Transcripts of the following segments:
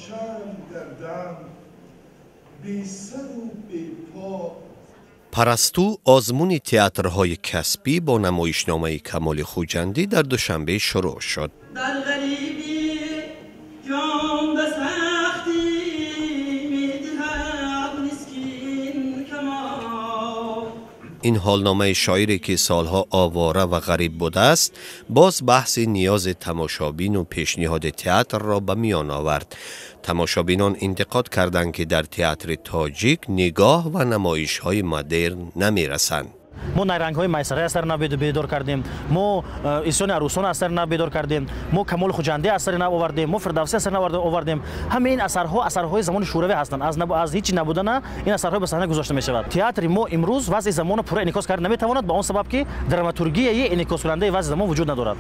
چند گردند بی سر و بی پا. Парасту, озмуни театрҳои касбӣ бо намоишномаи Камоли Хуҷандӣ дар Душанбе шурӯъ шуд. Дар ғарибӣ ҷон ба сахтӣ медиҳад мискин камол. Ин ҳолномаи шоире, ки солҳо овора ва ғариб будааст, боз баҳси ниёзи тамошобину пешниҳоди театрро ба миён овард. Тамошобинон интиқод карданд, ки дар театри тоҷик нигоҳ ва намоишҳои модерн намерасанд. Мо Найрангҳои Майсара аз сари нав бедор кардем, мо Исёни арӯсон аз сари нав бедор кардем, мо Камоли Хуҷандӣ аз сари нав овардем, мо Фирдавсӣ аз сари нав овардем. Ҳамаи ин асарҳо асарҳои замони шӯравӣ ҳастанд. Аз ҳичи набудана ин асарҳо ба саҳна гузошта мешавад. Театри мо имрӯз вазъи замонро пурра инъикос карда наметавонад, ба он сабаб, ки драматургияи инъикоскунандаи вазъи замон вуҷуд надорад.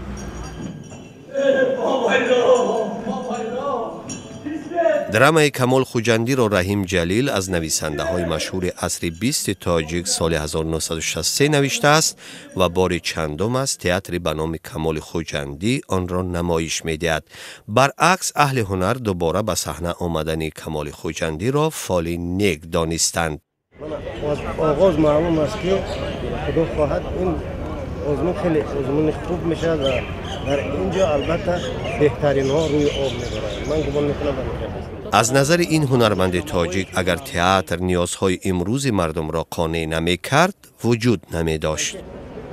Драмаи Камол Хуҷандиро Раҳим Ҷалил, аз нависандаҳои машҳури асри 20-и тоҷик, соли 1963 навиштааст ва бори чандум аст, театри ба номи Камоли Хуҷандӣ онро намоиш медиҳад. Баръакс, аҳли ҳунар дубора ба саҳна омадани Камоли Хуҷандиро фоли нек донистанд. Оғоз маълум аст, ки худо хоҳад, ин озмун хеле озмуни хуб мешавад ва дар ин ҷо албатта беҳтаринҳо рӯи об мебаранд. Ман гумон мекунам, ба мехоҳад. Аз назари ин ҳунарманди тоҷик, агар театр ниёзҳои имрӯзи мардумро қонеъ намекард, вуҷуд намедошт.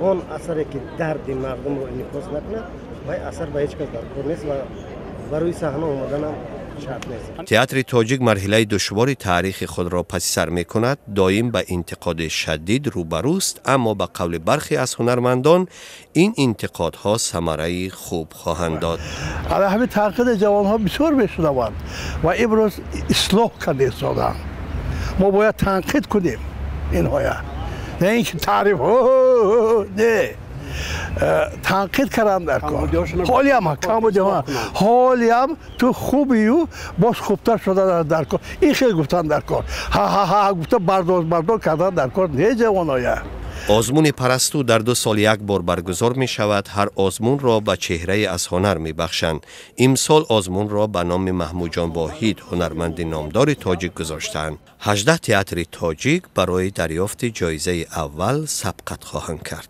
Он асаре, ки дарди мардумро инъикос накунад, вай асар ба ҳеҷ кас дар кор нест ва барои саҳна омаданам шарт нест. Театри тоҷик марҳилаи душвори таърихи худро паси сар мекунад, доим ба интиқоди шадид рӯбарӯст, аммо ба қавли бархе аз ҳунармандон, ин интиқодҳо самараи хуб хоҳанд дод. Ҳамин танқиди ҷавонҳо бисёр мешунаванд ва имрӯз ислоҳ карда истоданд. Мо бояд танқид кунем инҳоя, на ин ки таъриф, не, танқид кардан дар кор. Ҳолиам камбудиҳо, ҳолиам ту хубию, боз хубтар шуда дар кор, ин хел гуфтан дар кор, ҳа-ҳа-ҳа гуфта бардоз бардор кардан дар кор не ҷавоноя. Озмуни Парасту дар 2 сол як бор баргузор мешавад. Ҳар озмунро ба чеҳрае аз ҳунар мебахшанд. Имсол озмунро ба номи Маҳмудҷон Воҳид, ҳунарманди номдори тоҷик, гузоштаанд. 18 театри тоҷик барои дарёфти ҷоизаи аввал сабқат хоҳанд кард.